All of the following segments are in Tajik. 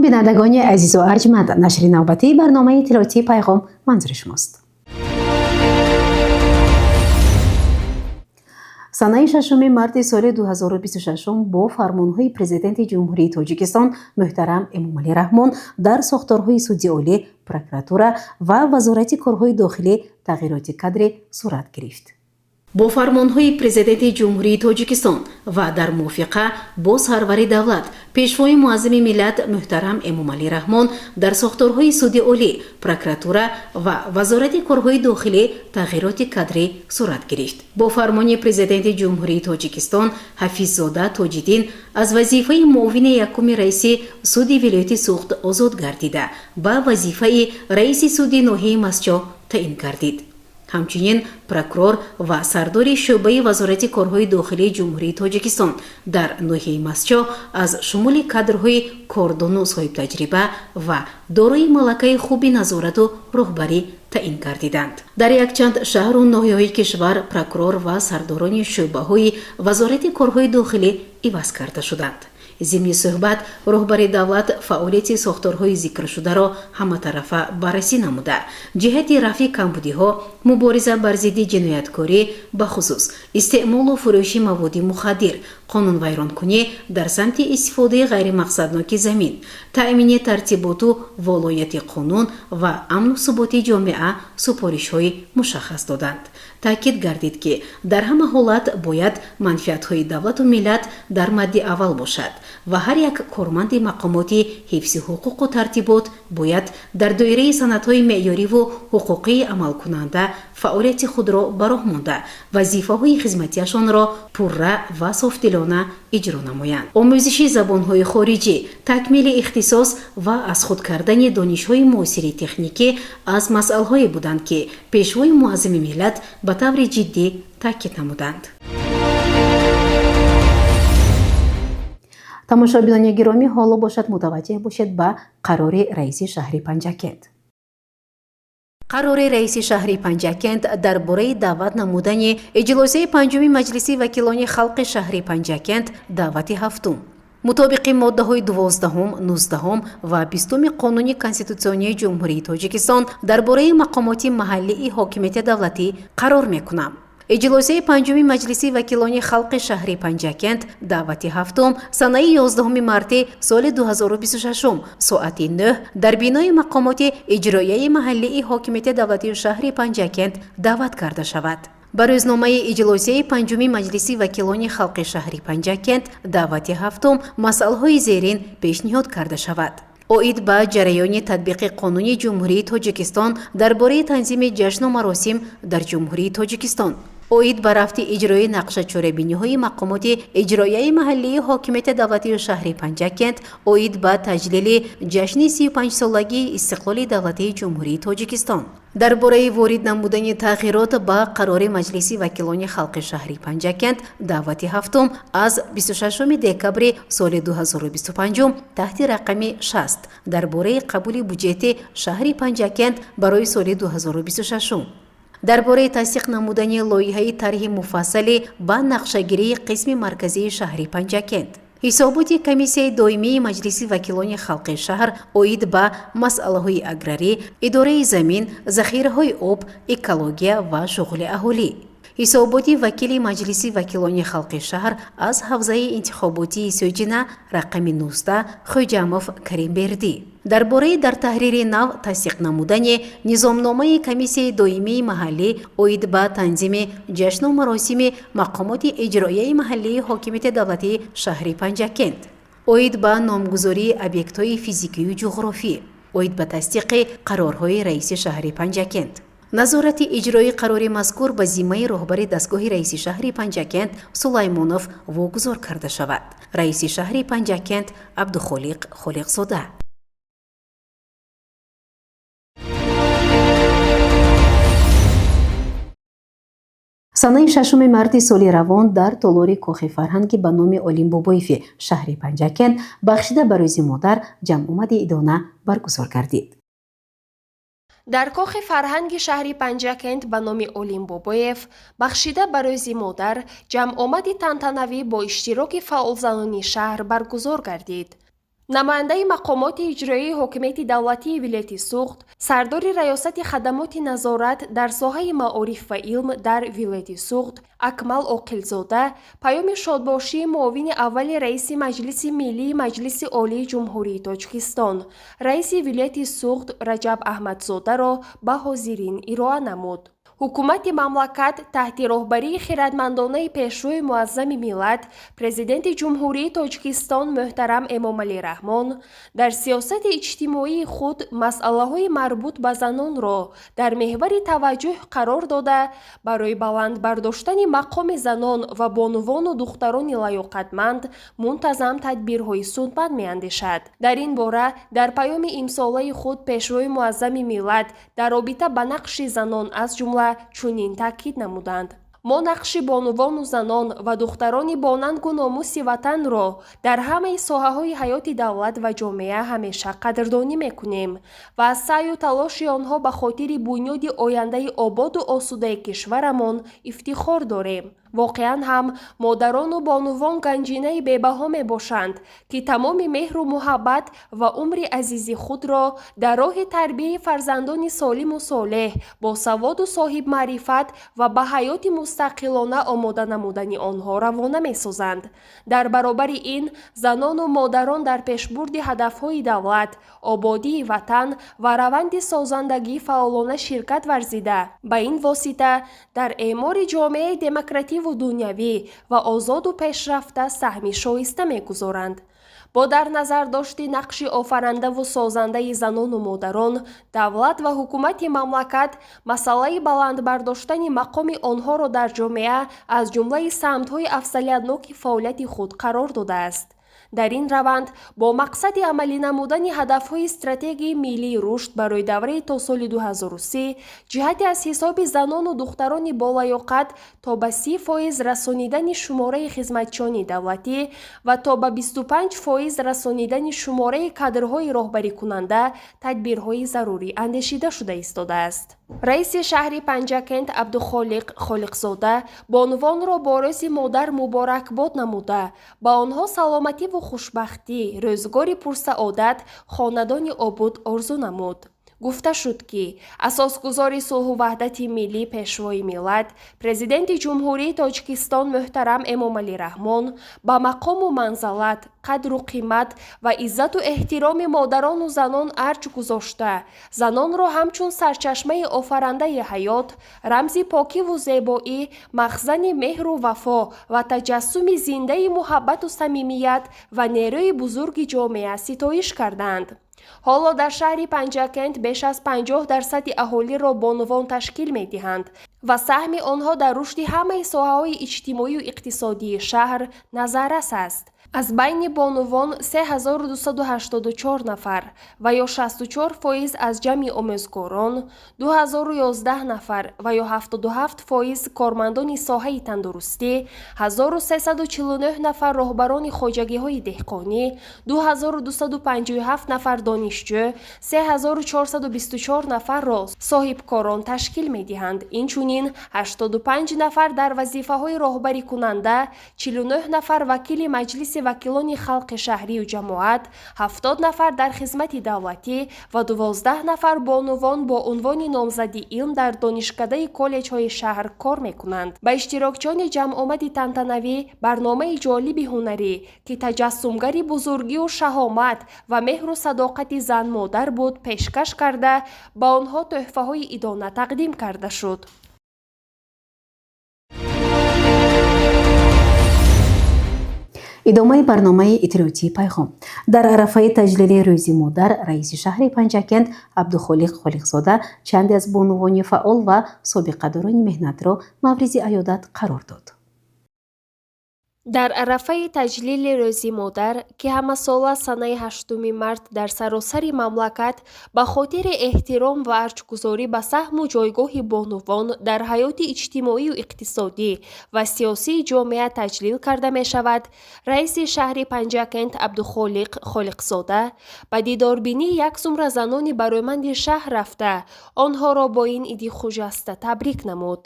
Бинандагони азизу арҷманд, нашри навбатии барномаи иттилоотии «Пайғом» манзури шумост. Санаи 6 марти соли 2026 бо фармонҳои Президенти Ҷумҳурии Тоҷикистон муҳтарам Эмомалӣ Раҳмон дар сохторҳои Суди Олӣ, прокуратура ва Вазорати корҳои дохилӣ тағйироти кадрӣ сурат гирифт. Бо фармонҳои Президенти Ҷумҳурии Тоҷикистон ва дар мувофиқа бо сарвари давлат, Пешвои муаззами миллат муҳтарам Эмомалӣ Раҳмон дар сохторҳои Суди Олӣ, прокуратура ва Вазорати корҳои дохилӣ тағйироти кадрӣ сурат гирифт. Бо фармони Президенти Ҷумҳурии Тоҷикистон Ҳафиззода Тоҷиддин аз вазифаи муовини якуми раиси суди вилояти Суғд озод гардида, ба вазифаи раиси суди ноҳияи Мастчоҳ таъин гардид. Ҳамчунин прокурор ва сардори шӯъбаи Вазорати корҳои дохилии Ҷумҳурии Тоҷикистон дар ноҳияи Мастчоҳ аз шумули кадрҳои кордону соҳибтаҷриба ва дорои малакаи хуби назорату роҳбарӣ таъин гардиданд. Дар якчанд шаҳру ноҳияҳои кишвар прокурор ва сардорони шӯъбаҳои Вазорати корҳои дохилӣ иваз карда шуданд. Зимни суҳбат роҳбари давлат фаъолияти сохторҳои зикршударо ҳаматарафа баррасӣ намуда, ҷиҳати рафъи камбудиҳо, мубориза бар зидди ҷинояткорӣ, бахусус истеъмолу фурӯши маводи мухаддир, қонунвайронкунӣ дар самти истифодаи ғайримақсадноки замин, таъмини тартиботу волояти қонун ва амну суботи ҷомеа супоришҳои мушаххас доданд. Таъкид гардид, ки дар ҳама ҳолат бояд манфиатҳои давлату миллат дар мадди аввал бошад ва ҳар як корманди мақомоти ҳифзи ҳуқуқу тартибот бояд дар доираи санадҳои меъёриву ҳуқуқии амалкунанда фаъолияти худро ба роҳ монда, вазифаҳои хизматиашонро пурра ва софдилона иҷро намоянд. Омӯзиши забонҳои хориҷӣ, такмили ихтисос ва аз худ кардани донишҳои муосири техникӣ аз масъалаҳое буданд, ки Пешвои муаззами миллат ба таври ҷиддӣ таъкид намуданд. Тамошобинони гиромӣ, ҳоло бошад, мутаваҷҷеҳ бошед ба қарори раиси шаҳри Панҷакент. Қарори раиси шаҳри Панҷакент дар бораи даъват намудани иҷлосияи панҷуми Маҷлиси вакилони халқи шаҳри Панҷакент, даъвати ҳафтум. Мутобиқи моддаҳои 12-ум, 19-ум ва 20-уми Қонуни конститутсионии Ҷумҳурии Тоҷикистон дар бораи мақомоти маҳаллии ҳокимияти давлатӣ қарор мекунам: иҷлосияи панҷуми Маҷлиси вакилони халқи шаҳри Панҷакент, даъвати ҳафтум, санаи 11 марти соли 2026, соати 9 дар бинои мақомоти иҷроияи маҳаллии ҳокимияти давлатии шаҳри Панҷакент даъват карда шавад. Ба рӯзномаи иҷлосияи панҷуми Маҷлиси вакилони халқи шаҳри Панҷакент, даъвати ҳафтум, масъалаҳои зерин пешниҳод карда шавад: оид ба ҷараёни татбиқи Қонуни Ҷумҳурии Тоҷикистон дар бораи танзими ҷашну маросим дар Ҷумҳурии Тоҷикистон, оид ба рафти иҷрои нақша-чорабиниҳои мақомоти иҷроияи маҳаллии ҳокимияти давлатии шаҳри Панҷакент оид ба таҷлили ҷашни 35-солагии истиқлоли давлатии Ҷумҳурии Тоҷикистон, дар бораи ворид намудани тағйирот ба қарори Маҷлиси вакилони халқи шаҳри Панҷакент, даъвати ҳафтум, аз 26 декабри соли 2025 таҳти рақами 60 дар бораи қабули буҷети шаҳри Панҷакент барои соли 2026, дар бораи тасдиқ намудани лоиҳаи тарҳи муфассали ба нақшагирии қисми марказии шаҳри Панҷакент, ҳисоботи Комиссияи доимии Маҷлиси вакилони халқи шаҳр оид ба масъалаҳои аграрӣ, идораи замин, захираҳои об, экология ва шуғли аҳолӣ, ҳисоботи вакили Маҷлиси вакилони халқи шаҳр аз ҳавзаи интихоботии Сӯҷина рақами 19 Хӯҷамов Каримбердӣ дар бораи дар таҳрири нав тасдиқ намудани низомномаи Комиссияи доимии маҳаллӣ оид ба танзими ҷашну маросими мақомоти иҷроияи маҳаллии ҳокимияти давлатии шаҳри Панҷакент, оид ба номгузории объектҳои физикию ҷуғрофӣ, оид ба тасдиқи қарорҳои раиси шаҳри Панҷакент. Назорати иҷрои қарори мазкур ба зиммаи роҳбари дастгоҳи раиси шаҳри Панҷакент Сулаймонов вогузор карда шавад. Раиси шаҳри Панҷакент Абдухолиқ Холиқзода. Санаи 6 марти соли равон дар толори Кохи фарҳанги ба номи Олим Бобоеви шаҳри Панҷакент бахшида ба Рӯзи модар ҷамъомади идона баргузор гардид. Дар Кохи фарҳанги шаҳри Панҷакент ба номи Олим Бобоев бахшида ба Рӯзи модар ҷамъомади тантанавӣ бо иштироки фаъолзанони шаҳр баргузор гардид. Намояндаи мақомоти иҷроияи ҳокимияти давлатии вилояти Суғд, сардори Раёсати хадамоти назорат дар соҳаи маориф ва илм дар вилояти Суғд Акмал Оқилзода паёми шодбошии муовини аввали раиси Маҷлиси Миллии Маҷлиси Олии Ҷумҳурии Тоҷикистон, раиси вилояти Суғд Раҷаб Аҳмадзодаро ба ҳозирин ироа намуд. Ҳукумати мамлакат таҳти роҳбарии хирадмандонаи Пешвои Муаззами миллат, Президенти Ҷумҳурии Тоҷикистон муҳтарам Эмомалӣ Раҳмон дар сиёсати иҷтимоии худ масъалаҳои марбут ба занонро дар меҳвари таваҷҷӯҳ қарор дода, барои баланд бардоштани мақоми занон ва бонувону духтарони лаёқатманд мунтазам тадбирҳои судманд меандешад. Дар ин бора дар паёми имсолаи худ Пешвои Муаззами миллат дар робита ба нақши занон аз ҷумла чунин таъкид намуданд: мо нақши бонувону занон ва духтарони бонангу номуси ватанро дар ҳамаи соҳаҳои ҳаёти давлат ва ҷомеа ҳамеша қадрдонӣ мекунем ва аз саъю талоши онҳо ба хотири бунёди ояндаи ободу осудаи кишварамон ифтихор дорем. Воқеан ҳам, модарону бонувон ганҷинаи бебаҳо мебошанд, ки тамоми меҳру муҳаббат ва умри азизи худро дар роҳи тарбияи фарзандони солиму солеҳ, босаводу соҳибмаърифат ва ба ҳаёти мустақилона омода намудани онҳо равона месозанд. Дар баробари ин, занону модарон дар пешбурди ҳадафҳои давлат, ободии ватан ва раванди созандагӣ фаъолона ширкат варзида, ба ин восита дар эъмори ҷомеаи демокративу дунявӣ ва озоду пешрафта саҳми шоиста мегузоранд. Бо дар назар дошти нақши офарандаву созандаи занону модарон, давлат ва ҳукумати мамлакат масъалаи баланд бардоштани мақоми онҳоро дар ҷомеа аз ҷумлаи самтҳои афзалиятноки фаъолияти худ қарор додааст. Дар ин раванд бо мақсади амалӣ намудани ҳадафҳои стратегияи миллии рушд барои давраи то соли 2030 ҷиҳати аз ҳисоби занону духтарони болаёқат то ба 30% расонидани шумораи хизматчиёни давлатӣ ва то ба 25% расонидани шумораи кадрҳои роҳбарикунанда тадбирҳои зарурӣ андешида шуда истодааст. Раиси шаҳри Панҷакент Абдухолиқ Холиқзода бонувонро бо Рӯзи модар муборакбод намуда, ба онҳо саломативу хушбахтӣ, рӯзгори пурсаодат, хонадони обод орзу намуд. Гуфта шуд, ки асосгузори сулҳу ваҳдати миллӣ, Пешвои миллат, Президенти Ҷумҳурии Тоҷикистон муҳтарам Эмомалӣ Раҳмон ба мақому манзалат, қадру қимат ва иззату эҳтироми модарону занон арҷ гузошта, занонро ҳамчун сарчашмаи офарандаи ҳаёт, рамзи покиву зебоӣ, махзани меҳру вафо ва таҷассуми зиндаи муҳаббату самимият ва нерӯи бузурги ҷомеа ситоиш карданд. Ҳоло дар шаҳри Панҷакент беш аз 50% аҳолиро бонувон ташкил медиҳанд ва саҳми онҳо дар рушди ҳамаи соҳаҳои иҷтимоию иқтисодии шаҳр назаррас аст. Аз байни бонувон 3284 нафар ва ё 64% аз ҷамъи омӯзгорон, 2011 нафар ва ё 77% кормандони соҳаи тандурустӣ, 1349 нафар роҳбарони хоҷагиҳои деҳқонӣ, 2257 нафар донишҷӯ, 3424 нафарро соҳибкорон ташкил медиҳанд. Инчунин 85 нафар дар вазифаҳои роҳбарикунанда, 49 нафар вакили Маҷлиси вакилони халқи шаҳрию ҷамоат, 70 нафар дар хизмати давлатӣ ва 12 нафар бонувон бо унвони номзади илм дар донишкадаи коллеҷҳои шаҳр кор мекунанд. Ба иштирокчиёни ҷамъомади тантанавӣ барномаи ҷолиби ҳунарӣ, ки таҷассумгари бузургию шаҳомат ва меҳру садоқати зан-модар буд, пешкаш карда, ба онҳо тӯҳфаҳои идона тақдим карда шуд. Идомаи барномаи иттилоотии Пайғом. Дар арафаи таҷлили Рӯзи модар раиси шаҳри Панҷакент Абдухолиқ Холиқзода чанде аз бонувони фаъол ва собиқадорони меҳнатро мавриди аёдат қарор дод. Дар арафаи таҷлили Рӯзи модар, ки ҳамасола санаи 8 март дар саросари мамлакат ба хотири эҳтиром ва арҷгузорӣ ба саҳму ҷойгоҳи бонувон дар ҳаёти иҷтимоию иқтисодӣ ва сиёсии ҷомеа таҷлил карда мешавад, раиси шаҳри Панҷакент Абдухолиқ Холиқзода ба дидорбинии як зумра занони барои шаҳр рафта, онҳоро бо ин иди хуҷаста табрик намуд.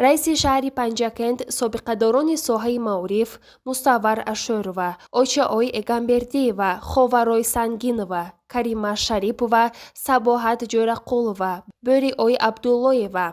Раиси шаҳри Панҷакент собиқадорони соҳаи маориф Муставвар Ашӯрова, Очаой Эгамбердиева, Ховарой Сангинова, Карима Шарипова, Сабоҳат Ҷӯрақулова, Бӯриой Абдуллоева,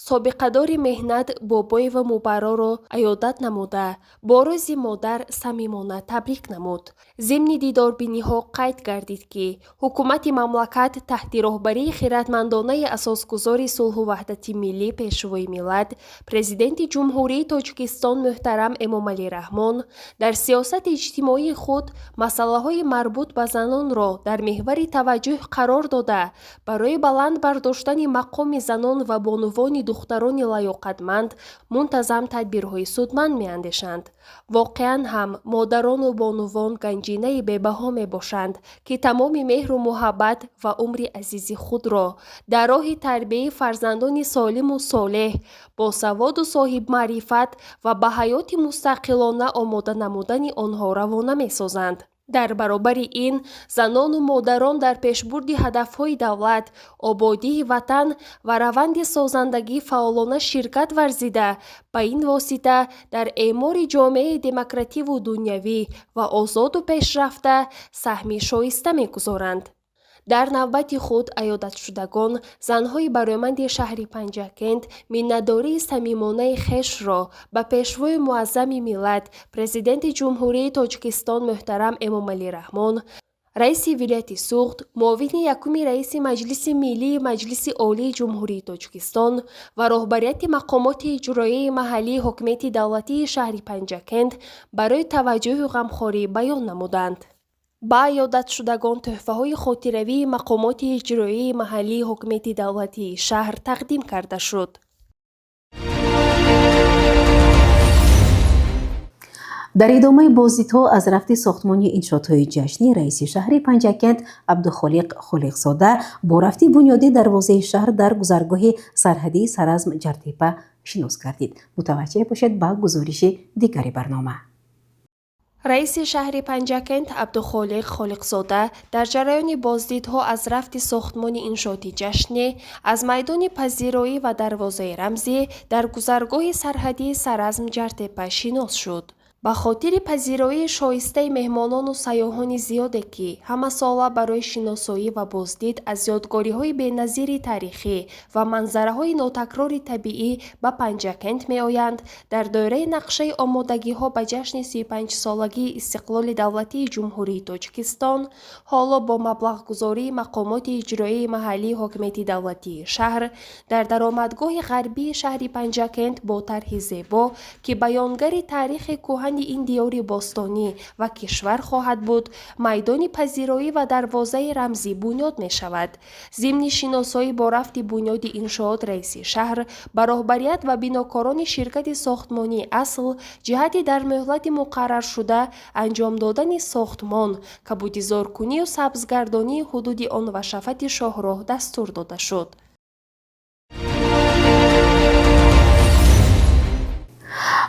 собиқадори меҳнат Бобоева Мубарроро аёдат намуда, бо Рӯзи модар самимона табрик намуд. Зимни дидорбиниҳо қайд гардид, ки ҳукумати мамлакат таҳти роҳбарии хиратмандонаи асосгузори сулҳу ваҳдати миллӣ, Пешвои миллат, Президенти Ҷумҳурии Тоҷикистон муҳтарам Эмомалӣ Раҳмон дар сиёсати иҷтимоии худ масъалаҳои марбут ба занонро дар меҳвари таваҷҷӯҳ қарор дода, барои баланд бардоштани мақоми занон ва бонувони духтарони лаёқатманд мунтазам тадбирҳои судманд меандешанд. Воқеан ҳам модарону бонувон ганҷинаи бебаҳо мебошанд, ки тамоми меҳру муҳаббат ва умри азизи худро дар роҳи тарбияи фарзандони солиму солеҳ, босаводу соҳибмаърифат ва ба ҳаёти мустақилона омода намудани онҳо равона месозанд. Дар баробари ин, занону модарон дар пешбурди ҳадафҳои давлат, ободии ватан ва раванди созандагӣ фаъолона ширкат варзида, ба ин восита дар эъмори ҷомеаи демокративу дунявӣ ва озоду пешрафта саҳми шоиста мегузоранд. Дар навбати худ аёдатшудагон, занҳои бароманди шаҳри Панҷакент миннатдории самимонаи хешро ба Пешвои муаззами миллат, Президенти Ҷумҳурии Тоҷикистон муҳтарам Эмомалӣ Раҳмон, раиси вилояти Суғд, муовини якуми раиси Маҷлиси Миллии Маҷлиси Олии Ҷумҳурии Тоҷикистон ва роҳбарияти мақомоти иҷроияи маҳаллии ҳокимияти давлатии шаҳри Панҷакент барои таваҷҷӯҳу ғамхорӣ баён намуданд. Ба аёдатшудагон тӯҳфаҳои хотиравии мақомоти иҷроияи маҳаллии ҳокимияти давлатии шаҳр тақдим карда шуд. Дар идомаи боздидҳо аз рафти сохтмони иншоотҳои ҷашнӣ, раиси шаҳри Панҷакент Абдухолиқ Холиқзода бо рафти бунёди дарвозаи шаҳр дар гузаргоҳи сарҳадии Саразм Ҷартепа шинос гардид. Мутаваҷҷеҳ бошед ба гузориши дигари барнома. Раиси шаҳри Панҷакент Абдухолиқ Холиқзода дар ҷараёни боздидҳо аз рафти сохтмони иншооти ҷашнӣ аз майдони пазироӣ ва дарвозаи рамзӣ дар гузаргоҳи сарҳадии Саразм Ҷартепа шинос шуд. Ба хотири пазироии шоистаи меҳмонону сайёҳони зиёде, ки ҳамасола барои шиносоӣ ва боздид аз ёдгориҳои беназири таърихӣ ва манзараҳои нотакрори табиӣ ба Панҷакент меоянд, дар доираи нақшаи омодагиҳо ба ҷашни 35-солагии истиқлоли давлатии Ҷумҳурии Тоҷикистон, ҳоло бо маблағгузории мақомоти иҷроияи маҳаллии ҳокимияти давлатии шаҳр дар даромадгоҳи ғарбии шаҳри Панҷакент бо тарҳи зебо, ки баёнгари таърихи кӯҳани ин диёри бостонӣ ва кишвар хоҳад буд, майдони пазироӣ ва дарвозаи рамзӣ бунёд мешавад. Зимни шиносоӣ бо рафти бунёди иншоот раиси шаҳр ба роҳбарият ва бинокорони ширкати сохтмонии «Асл» ҷиҳати дар муҳлати муқарраршуда анҷом додани сохтмон, кабудизоркунию сабзгардонии ҳудуди он ва шафати шоҳроҳ дастур дода шуд.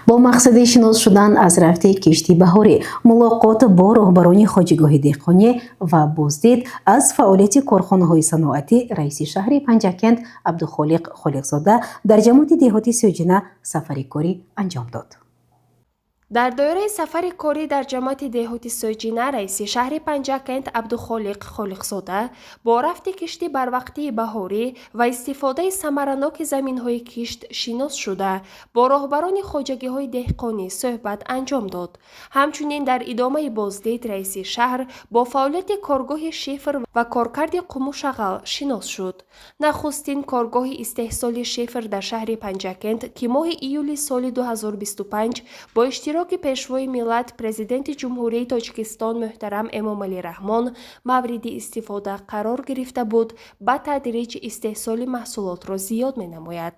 Бо мақсади шинос шудан аз рафти кишти баҳорӣ, мулоқот бо роҳбарони хоҷигоҳи деҳқонӣ ва боздид аз фаъолияти корхонаҳои саноатӣ, раиси шаҳри Панҷакент Абдухолиқ Холиқзода дар ҷамоати деҳоти Сӯҷина сафари корӣ анҷом дод. Дар доираи сафари корӣ дар ҷамоати деҳоти Сӯҷина раиси шаҳри Панҷакент Абдухолиқ Холиқзода бо рафти кишти барвақтии баҳорӣ ва истифодаи самараноки заминҳои кишт шинос шуда, бо роҳбарони хоҷагиҳои деҳқонӣ суҳбат анҷом дод. Ҳамчунин дар идомаи боздид раиси шаҳр бо фаъолияти коргоҳи шифр ва коркарди қуму шағал шинос шуд. Нахустин коргоҳи истеҳсоли шифр дар шаҳри Панҷакент, ки моҳи июли соли 2025 бо иштироки Пешвои миллат, Президенти Ҷумҳурии Тоҷикистон муҳтарам Эмомалӣ Раҳмон мавриди истифода қарор гирифта буд, ба тадриҷ истеҳсоли маҳсулотро зиёд менамояд.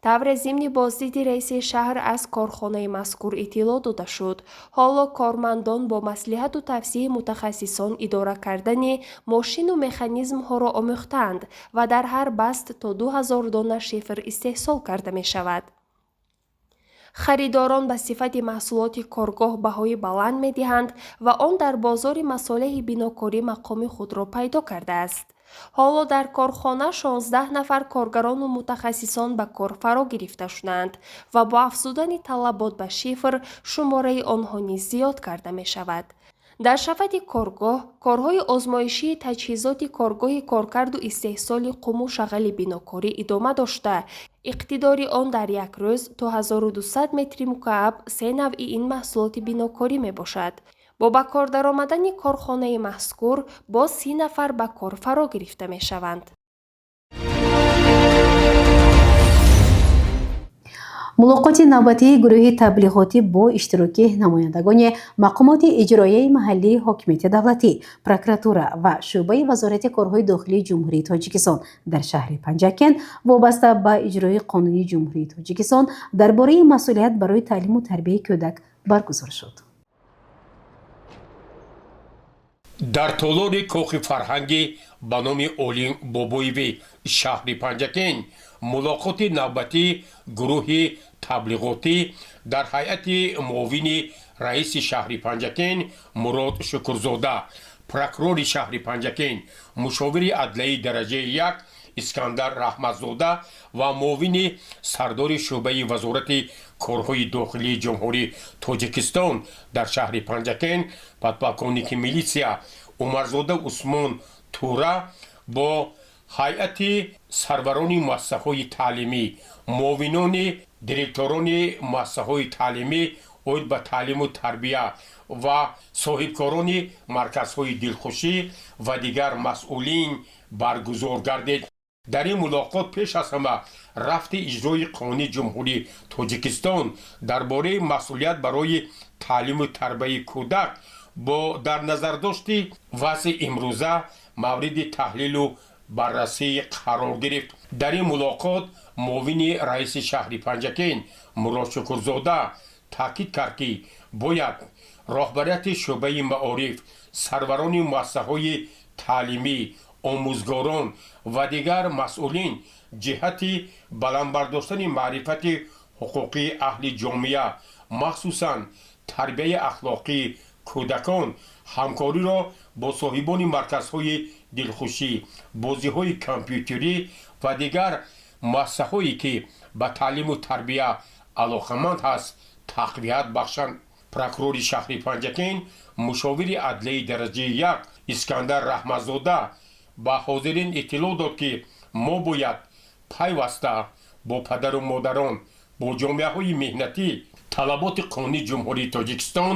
Тавре зимни боздиди раиси шаҳр аз корхонаи мазкур иттилоъ дода шуд, ҳоло кормандон бо маслиҳату тавсияи мутахассисон идора кардани мошину механизмҳоро омӯхтаанд ва дар ҳар баст то 2000 дона шифр истеҳсол карда мешавад. Харидорон ба сифати маҳсулоти коргоҳ баҳои баланд медиҳанд ва он дар бозори масолеҳи бинокорӣ мақоми худро пайдо кардааст. Ҳоло дар корхона 16 нафар коргарону мутахассисон ба кор фаро гирифта шудаанд ва бо афзудани талабот ба шифр шумораи онҳо низ зиёд карда мешавад. Дар шафати коргоҳ корҳои озмоишии таҷҳизоти коргоҳи коркарду истеҳсоли қуму шағали бинокорӣ идома дошта, иқтидори он дар як рӯз то 1200 метри мукааб се навъи ин маҳсулоти бинокорӣ мебошад. Бо ба кор даромадани корхонаи мазкур боз 30 нафар ба кор фаро гирифта мешаванд. Мулоқоти навбатии гурӯҳи таблиғотӣ бо иштироки намояндагони мақомоти иҷроияи маҳаллии ҳокимияти давлатӣ, прокуратура ва шӯъбаи Вазорати корҳои дохилии Ҷумҳурии Тоҷикистон дар шаҳри Панҷакент вобаста ба иҷрои Қонуни Ҷумҳурии Тоҷикистон дар бораи масъулият барои таълиму тарбияи кӯдак баргузор шуд. Дар толори кохи фарҳангӣ ба номи Олим Бобоеви шаҳри Панҷакент мулоқоти навбатии гурӯҳи таблиғотӣ дар ҳайати муовини раиси шаҳри Панҷакент Мурод Шукурзода, прокурори шаҳри Панҷакент, мушовири адлияи дараҷаи як Искандар Раҳматзода ва муовини сардори шӯъбаи Вазорати корҳои дохилии Ҷумҳурии Тоҷикистон дар шаҳри Панҷакент, подполковники милитсия Умарзода Усмон Тура бо ҳайати сарварони муассисаҳои таълимӣ, муовинони директорони муассисаҳои таълимӣ оид ба таълиму тарбия ва соҳибкорони марказҳои дилхушӣ ва дигар масъулин баргузор гардид. Дар ин мулоқот пеш аз ҳама рафти иҷрои Қонуни Ҷумҳурии Тоҷикистон дар бораи масъулият барои таълиму тарбияи кӯдак бо дар назардошти вазъи имрӯза мавриди таҳлилу баррасӣ қарор гирифт. Дар ин мулоқот муовини раиси шаҳри Панҷакент Мурод Шукурзода таъкид кард, ки бояд роҳбарияти шӯъбаи маориф, сарварони муассисаҳои таълимӣ, омӯзгорон ва дигар масъулин ҷиҳати баланд бардоштани маърифати ҳуқуқии аҳли ҷомеа, махсусан тарбияи ахлоқии кӯдакон, ҳамкориро бо соҳибони марказҳои дилхушӣ, бозиҳои компютерӣ ва дигар муассисаҳое, ки ба таълиму тарбия алоқаманд ҳаст, тақвият бахшанд. Прокурори шаҳри Панҷакент, мушовири адлияи дараҷаи як Искандар Раҳматзода ба ҳозирин иттилоъ дод, ки мо бояд пайваста бо падару модарон, бо ҷомеаҳои меҳнатӣ талаботи Қонуни Ҷумҳурии Тоҷикистон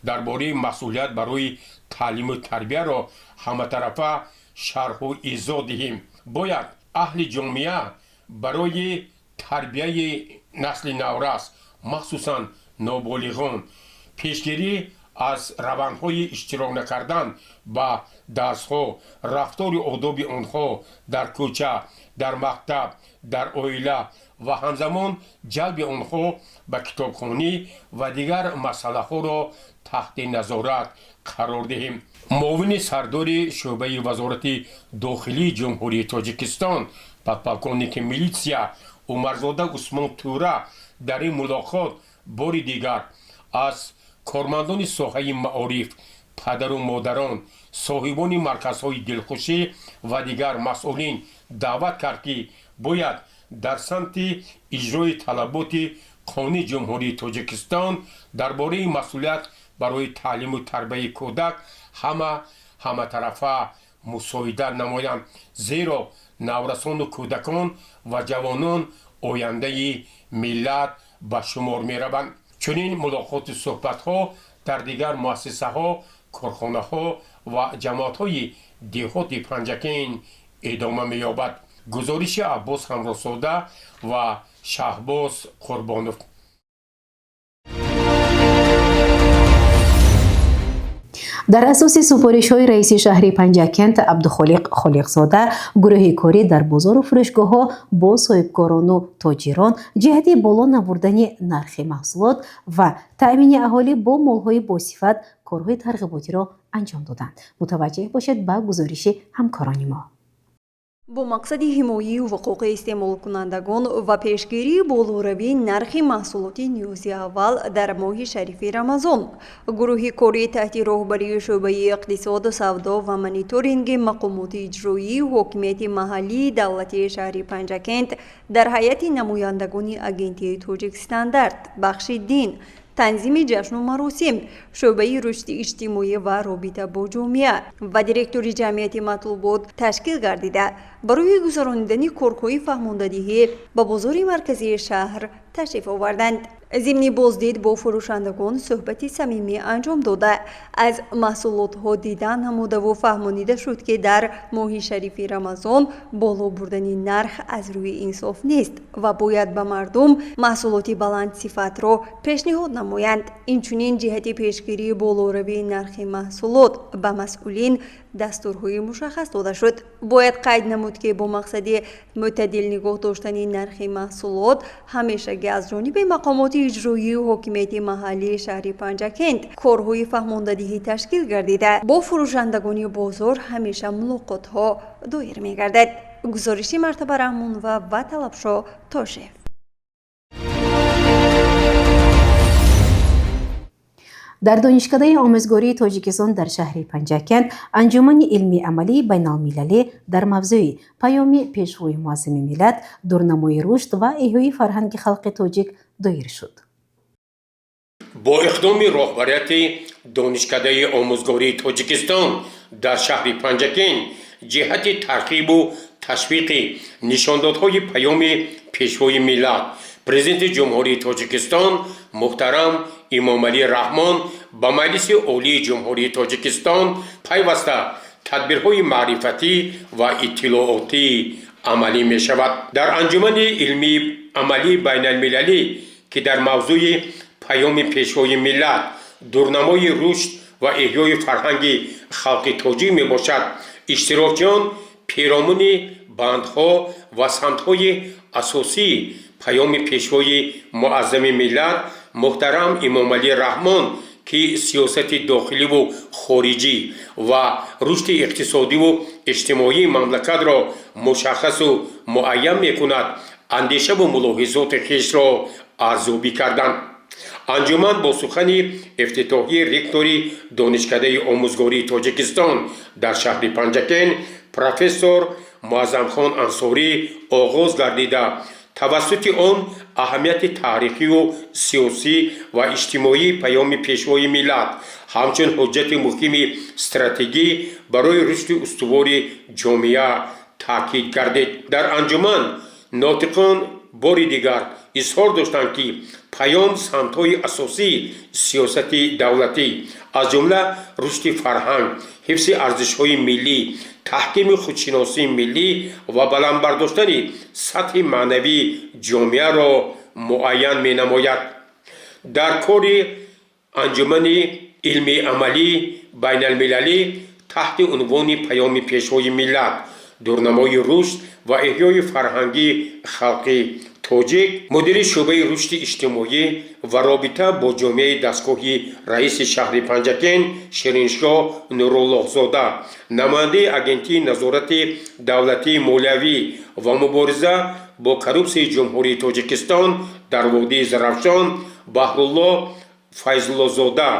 дар бораи масъулият барои таълиму тарбияро ҳаматарафа шарҳу изоҳ диҳем. Бояд аҳли ҷомеа барои тарбияи насли наврас, махсусан ноболиғон, пешгирӣ аз равандҳои иштирок накардан ба дарсҳо, рафтору одоби онҳо дар кӯча, дар мактаб, дар оила ва ҳамзамон ҷалби онҳо ба китобхонӣ ва дигар масъалаҳоро таҳти назорат қарор диҳем. Муовини сардори шӯъбаи Вазорати дохилии Ҷумҳурии Тоҷикистон, подполковники милитсия Умарзода Усмон Тура дар ин мулоқот бори дигар аз кормандони соҳаи маориф, падару модарон, соҳибони марказҳои дилхушӣ ва дигар масъулин даъват кард, ки бояд дар самти иҷрои талаботи Қонуни Ҷумҳурии Тоҷикистон дар бораи масъулият барои таълиму тарбияи кӯдак ҳама ҳаматарафа мусоидат намоянд, зеро наврасону кӯдакон ва ҷавонон ояндаи миллат ба шумор мераванд. Чунин мулоқоту суҳбатҳо дар дигар муассисаҳо, корхонаҳо ва ҷамоатҳои деҳоти Панҷакент идома меёбад. Гузориши Аббос Ҳамроҳзода ва Шаҳбоз Қурбонов. Дар асоси супоришҳои раиси шаҳри Панҷакент Абдухолиқ Холиқзода, гурӯҳи корӣ дар бозору фурӯшгоҳҳо бо соҳибкорону тоҷирон ҷиҳати боло набурдани нархи маҳсулот ва таъмини аҳолӣ бо молҳои босифат корҳои тарғиботиро анҷом доданд. Мутаваҷҷеҳ бошед ба гузориши ҳамкорони мо. Бо мақсади ҳимояи ҳуқуқи истеъмолкунандагон ва пешгирии болоравии нархи маҳсулоти ниёзи аввал дар моҳи шарифи Рамазон, гурӯҳи кории таҳти роҳбарии шӯъбаи иқтисоду савдо ва мониторинги мақомоти иҷроии ҳокимияти маҳаллии давлатии шаҳри Панҷакент дар ҳайати намояндагони Агентии Тоҷикстандарт, бахши дин, танзими ҷашну маросим, шӯъбаи рушди иҷтимоӣ ва робита бо ҷомеа ва директори ҷамъияти Матлубот ташкил гардида, барои гузаронидани корҳои фаҳмондадиҳӣ ба бозори марказии шаҳр ташриф оварданд. Зимни боздид бо фурӯшандагон суҳбати самимӣ анҷом дода, аз маҳсулотҳо дидан намудаву фаҳмонида шуд, ки дар моҳи шарифи Рамазон боло бурдани нарх аз рӯи инсоф нест ва бояд ба мардум маҳсулоти баландсифатро пешниҳод намоянд. Инчунин ҷиҳати пешгирии болоравии нархи маҳсулот ба масъулин дастурҳои мушаххас дода шуд. Бояд қайд намуд, ки бо мақсади мӯътадил нигоҳ доштани нархи маҳсулот ҳамешагӣ аз ҷониби мақомоти иҷроии ҳокимияти маҳаллии шаҳри Панҷакент корҳои фаҳмондадиҳӣ ташкил гардида, бо фурӯшандагони бозор ҳамеша мулоқотҳо доир мегардад. Гузориши Мартаба Раҳмонова ва Талабшо Тошев. Дар Донишкадаи омӯзгории Тоҷикистон дар шаҳри Панҷакент анҷумани илмии амалии байналмилалӣ дар мавзӯи «Паёми Пешвои муаззами миллат: дурнамои рушд ва эҳёи фарҳанги халқи тоҷик» доир шуд. Бо иқдоми роҳбарияти Донишкадаи омӯзгории Тоҷикистон дар шаҳри Панҷакент ҷиҳати тарғибу ташвиқи нишондодҳои паёми Пешвои миллат, Президенти Ҷумҳурии Тоҷикистон муҳтарам Эмомалӣ Раҳмон ба Маҷлиси Олии Ҷумҳурии Тоҷикистон пайваста тадбирҳои маърифатӣ ва иттилоотӣ амалӣ мешавад. Дар анҷумани илмии амалии байналмилалӣ, ки дар мавзӯи «Паёми Пешвои миллат: дурнамои рушд ва эҳёи фарҳанги халқи тоҷик» мебошад, иштирокчиён перомуни бандҳо ва самтҳои асосии паёми Пешвои муаззами миллат муҳтарам Эмомалӣ Раҳмон, ки сиёсати дохиливу хориҷӣ ва рушди иқтисодиву иҷтимоии мамлакатро мушаххасу муайян мекунад, андешаву мулоҳизоти хешро арзёбӣ карданд. Анҷуман бо сухани ифтитоҳии ректори Донишкадаи омӯзгории Тоҷикистон дар шаҳри Панҷакент профессор Муаззамхон Ансорӣ оғоз гардида, тавассути он аҳамияти таърихию сиёсӣ ва иҷтимоии паёми Пешвои миллат ҳамчун ҳуҷҷати муҳими стратегӣ барои рушди устувори ҷомеа таъкид гардид. Дар анҷуман нотиқон бори дигар изҳор доштанд, ки паём самтҳои асосии сиёсати давлатӣ, аз ҷумла рушди фарҳанг, ҳифзи арзишҳои миллӣ, таҳкими худшиносии миллӣ ва баланд бардоштани сатҳи маънавии ҷомеаро муайян менамояд. Дар кори анҷумани илмии амалии байналмилалӣ таҳти унвони «Паёми Пешвои миллат: дурнамои рушд ва эҳёи фарҳангии халқи тоҷик» мудири шӯъбаи рушди иҷтимоӣ ва робита бо ҷомеаи дастгоҳи раиси шаҳри Панҷакент Шириншоҳ Нуруллоҳзода, намояндаи Агентии назорати давлатии молиявӣ ва мубориза бо коррупсияи Ҷумҳурии Тоҷикистон дар водии Зарафшон Баҳрулло Файзуллозода,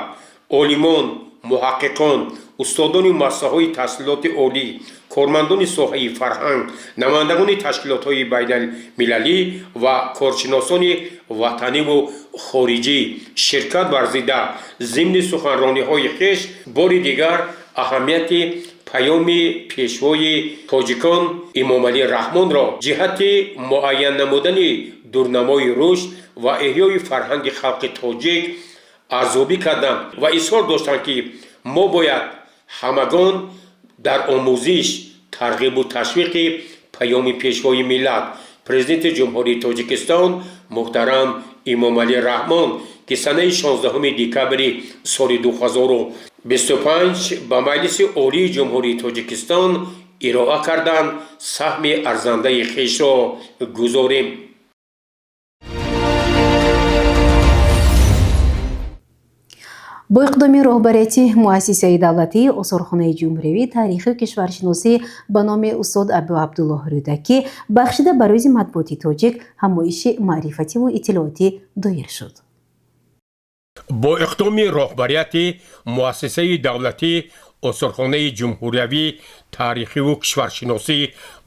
олимон, муҳаққиқон, устодони муассисаҳои таҳсилоти олӣ, кормандони соҳаи фарҳанг, намояндагони ташкилотҳои байналмилалӣ ва коршиносони ватаниву хориҷӣ ширкат варзида, зимни суханрониҳои хеш бори дигар аҳамияти паёми Пешвои тоҷикон Эмомалӣ Раҳмонро ҷиҳати муайян намудани дурнамои рушд ва эҳёи фарҳанги халқи тоҷик арзёбӣ карданд ва изҳор доштанд, ки мо бояд ҳамагон дар омӯзиш, тарғибу ташвиқи паёми Пешвои миллат, Президенти Ҷумҳурии Тоҷикистон муҳтарам Эмомалӣ Раҳмон, ки санаи 16 декабри соли 2025 ба Маҷлиси Олии Ҷумҳурии Тоҷикистон ироа карданд, саҳми арзандаи хешро гузорем. Бо иқдоми роҳбарияти Муассисаи давлатии Осорхонаи ҷумҳуриявии таърихию кишваршиносӣ ба номи устод Абу Абдуллоҳ Рӯдакӣ, бахшида ба Рӯзи матбуоти тоҷик, ҳамоиши маърифативу иттилоотӣ доир шуд. Бо иқдоми роҳбарияти Муассисаи давлатии Осорхонаи ҷумҳуриявии таърихиву кишваршиносӣ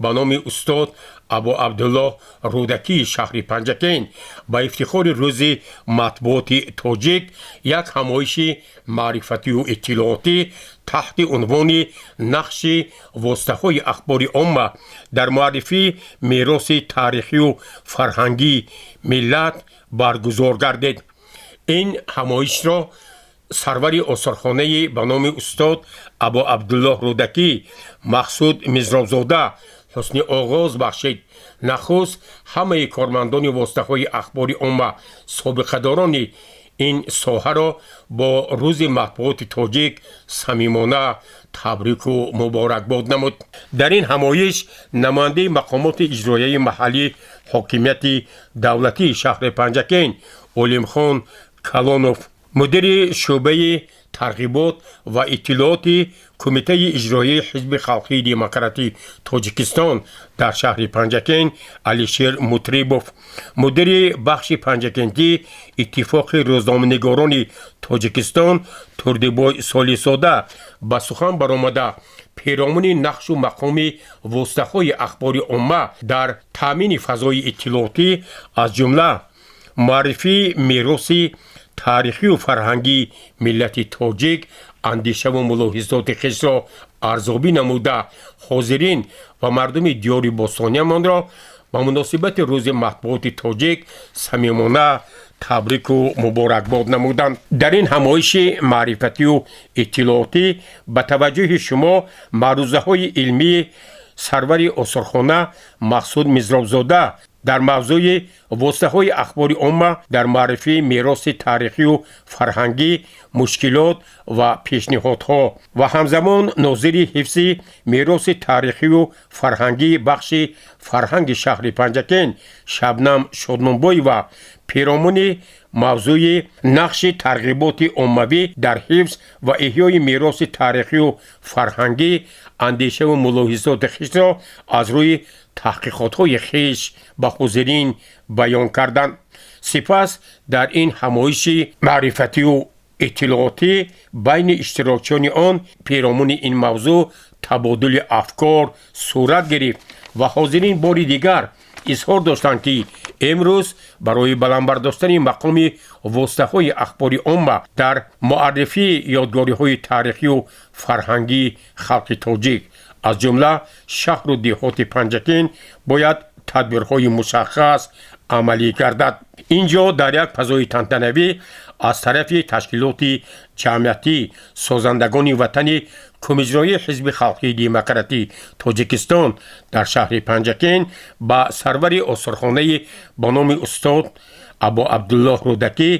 ба номи устод Абу Абдуллоҳ Рӯдакии шаҳри Панҷакент ба ифтихори Рӯзи матбуоти тоҷик як ҳамоиши маърифатию иттилоотӣ таҳти унвони «Нақши воситаҳои ахбори омма дар муаррифии мероси таърихию фарҳангии миллат» баргузор гардид. Ин ҳамоишро сарвари осорхонаи ба номи устод Абу Абдуллоҳ Рӯдакӣ Мақсуд Мизробзода ҳусни оғоз бахшид. Нахуст ҳамаи кормандони воситаҳои ахбори омма, собиқадорони ин соҳаро бо Рӯзи матбуоти тоҷик самимона табрику муборакбод намуд. Дар ин ҳамоиш намояндаи мақомоти иҷроияи маҳаллӣ, ҳокимияти давлатии шаҳри Панҷакент Олимхон Калонов, мудири шӯъбаи тарғибот ва иттилооти Кумитаи иҷроияи Ҳизби халқии демократии Тоҷикистон дар шаҳри Панҷакент Алишер Мутрибов, мудири бахши панҷакентӣ Иттифоқи рӯзноманигорони Тоҷикистон Турдибой Солисода ба сухан баромада, перомуни нақшу мақоми воситаҳои ахбори омма дар таъмини фазои иттилоотӣ, аз ҷумла муаррифии мероси таърихию фарҳангии миллати тоҷик, андешаву мулоҳизоти хешро арзёбӣ намуда, ҳозирин ва мардуми диёри бостониямонро ба муносибати Рӯзи матбуоти тоҷик самимона табрику муборакбод намуданд. Дар ин ҳамоиши маърифатию иттилоотӣ ба таваҷҷӯҳи шумо маърузаҳои илмии сарвари осорхона Мақсуд Мизробзода дар мавзӯи «Воситаҳои ахбори омма дар муаррифии мероси таърихию фарҳангӣ: мушкилот ва пешниҳодҳо» ва ҳамзамон нозири ҳифзи мероси таърихию фарҳангии бахши фарҳанги шаҳри Панҷакент Шабнам Шодмонбоева перомуни мавзӯи «Нақши тарғиботи оммавӣ дар ҳифз ва эҳёи мероси таърихию фарҳангӣ» андешаву мулоҳизоти хешро аз рӯи таҳқиқотҳои хеш ба ҳозирин баён карданд. Сипас дар ин ҳамоиши маърифатию иттилоотӣ байни иштирокчиёни он перомуни ин мавзӯъ табодули афкор сурат гирифт ва ҳозирин бори дигар изҳор доштанд, ки имрӯз барои баланд бардоштани мақоми воситаҳои ахбори омма дар муаррифии ёдгориҳои таърихию фарҳангии халқи тоҷик, аз ҷумла шаҳру деҳоти Панҷакент, бояд тадбирҳои мушаххас амалӣ гардад. Ин ҷо дар як фазои тантанавӣ аз тарафи ташкилоти ҷамъиятӣ «Созандагони ватани» Кумиҷроии Ҳизби халқии демократии Тоҷикистон дар шаҳри Панҷакент ба сарвари осорхонаи ба номи устод Абу Абдуллоҳ Рӯдакӣ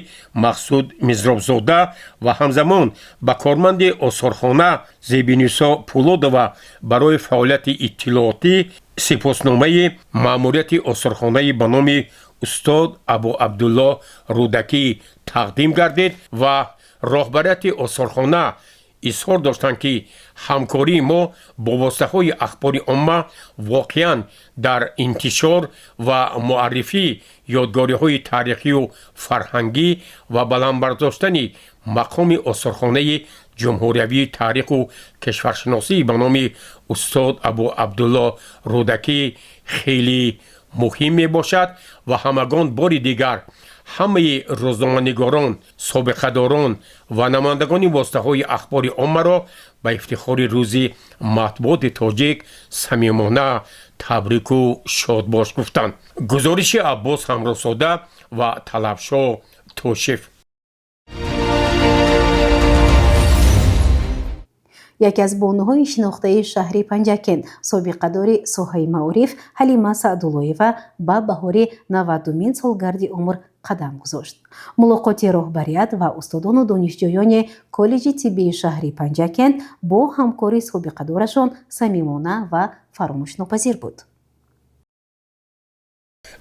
Мақсуд Мизробзода ва ҳамзамон ба корманди осорхона Зебинисо Пулодова барои фаъолияти иттилоотӣ сипосномаи маъмурияти осорхонаи ба номи устод Абу Абдуллоҳ Рӯдакӣ тақдим гардид ва роҳбарияти осорхона изҳор доштанд, ки ҳамкории мо бо воситаҳои ахбори омма воқеан дар интишор ва муаррифии ёдгориҳои таърихию фарҳангӣ ва баланд бардоштани мақоми осорхонаи ҷумҳуриявии таъриху кишваршиносӣ ба номи устод Абу Абдуллоҳ Рӯдакӣ хеле муҳим мебошад ва ҳамагон бори дигар ҳамаи рӯзноманигорон, собиқадорон ва намояндагони воситаҳои ахбори оммаро ба ифтихори Рӯзи матбуоти тоҷик самимона табрику шодбош гуфтанд. Гузориши Аббос Ҳамроҳзода ва Талабшоҳ Тошев. Яке аз бонуҳои шинохтаи шаҳри Панҷакент, собиқадори соҳаи маориф Ҳалима Саъдуллоева ба баҳори 90-умин солгарди умр қадам гузошт. Мулоқоти роҳбарият ва устодону донишҷӯёни коллеҷи тиббии шаҳри Панҷакент бо ҳамкори собиқадорашон самимона ва фаромӯшнопазир буд.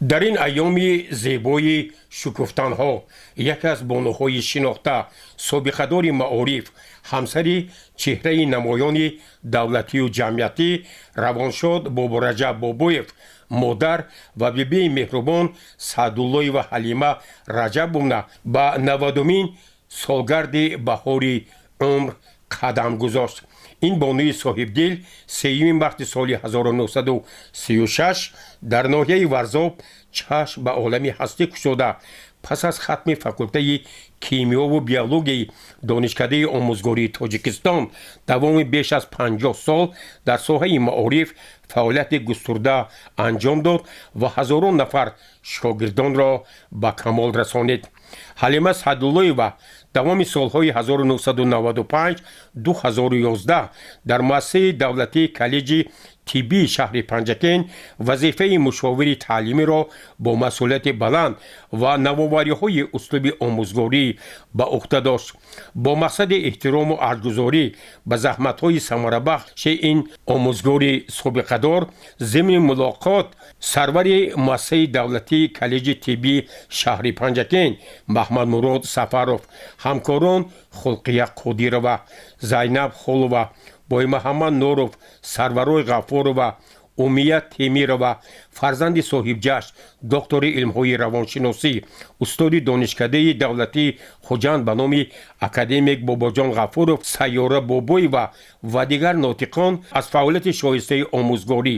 Дар ин айёми зебои шукуфтанҳо яке аз бонуҳои шинохта, собиқадори маориф, ҳамсари чеҳраи намоёни давлатию ҷамъиятӣ равоншод Бобораҷаб Бобоев, модар ва бибии меҳрубон Саъдуллоева Ҳалима Раҷабовна ба 90-умин солгарди баҳори умр қадам гузошт. Ин бонуи соҳибдил 3 марти соли 1936 дар ноҳияи Варзоб чашм ба олами ҳастӣ кушода, пас аз хатми факултаи кимиёву биологияи Донишкадаи омӯзгории Тоҷикистон давоми беш аз 50 сол дар соҳаи маориф фаъолияти густурда анҷом дод ва ҳазорон нафар шогирдонро ба камол расонид. Ҳалима Саъдуллоева давоми солҳои 1995-2011 дар муассисаи давлатии коллеҷи тиббии шаҳри Панҷакент вазифаи мушовири таълимиро бо масъулияти баланд ва навовариҳои услуби омӯзгорӣ ба уҳда дошт. Бо мақсади эҳтирому арҷгузорӣ ба заҳматҳои самарабахши ин омӯзгори собиқадор, зимни мулоқот сарвари муассисаи давлатии коллеҷи тиббии шаҳри Панҷакент Маҳмадмурод Сафаров, ҳамкорон Хулқия Қодирова, Зайнаб Холова, Боймуҳаммад Норов, Сарварой Ғаффорова, Умия Темирова, фарзанди соҳибҷашн, доктори илмҳои равоншиносӣ, устоди Донишкадаи давлатии Хуҷанд ба номи академик Бобоҷон Ғафуров Сайёра Бобоева ва дигар нотиқон аз фаъолияти шоистаи омӯзгорӣ,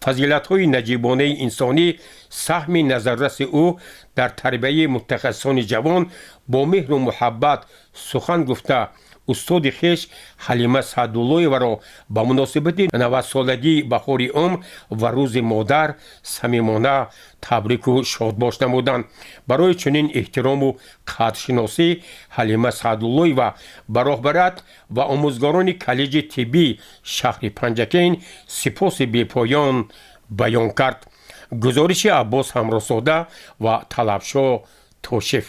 фазилатҳои наҷибонаи инсонӣ, саҳми назарраси ӯ дар тарбияи мутахассисони ҷавон бо меҳру муҳаббат сухан гуфта, устоди хеш Ҳалима Саъдуллоеваро ба муносибати 90-солагии баҳори умр ва Рӯзи модар самимона табрику шодбош намуданд. Барои чунин эҳтирому қадршиносӣ Ҳалима Саъдуллоева ба роҳбарият ва омӯзгорони коллеҷи тиббии шаҳри Панҷакент сипоси бепоён баён кард. Гузориши Аббос Ҳамроҳзода ва Талабшо Тошев.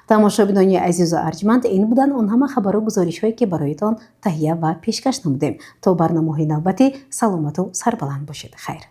Тамошобинони азизу арҷманд, ин буданд он ҳама хабару гузоришҳое, ки бароятон таҳия ва пешкаш намудем. То барномаҳои навбатӣ саломату сарбаланд бошед. Хайр.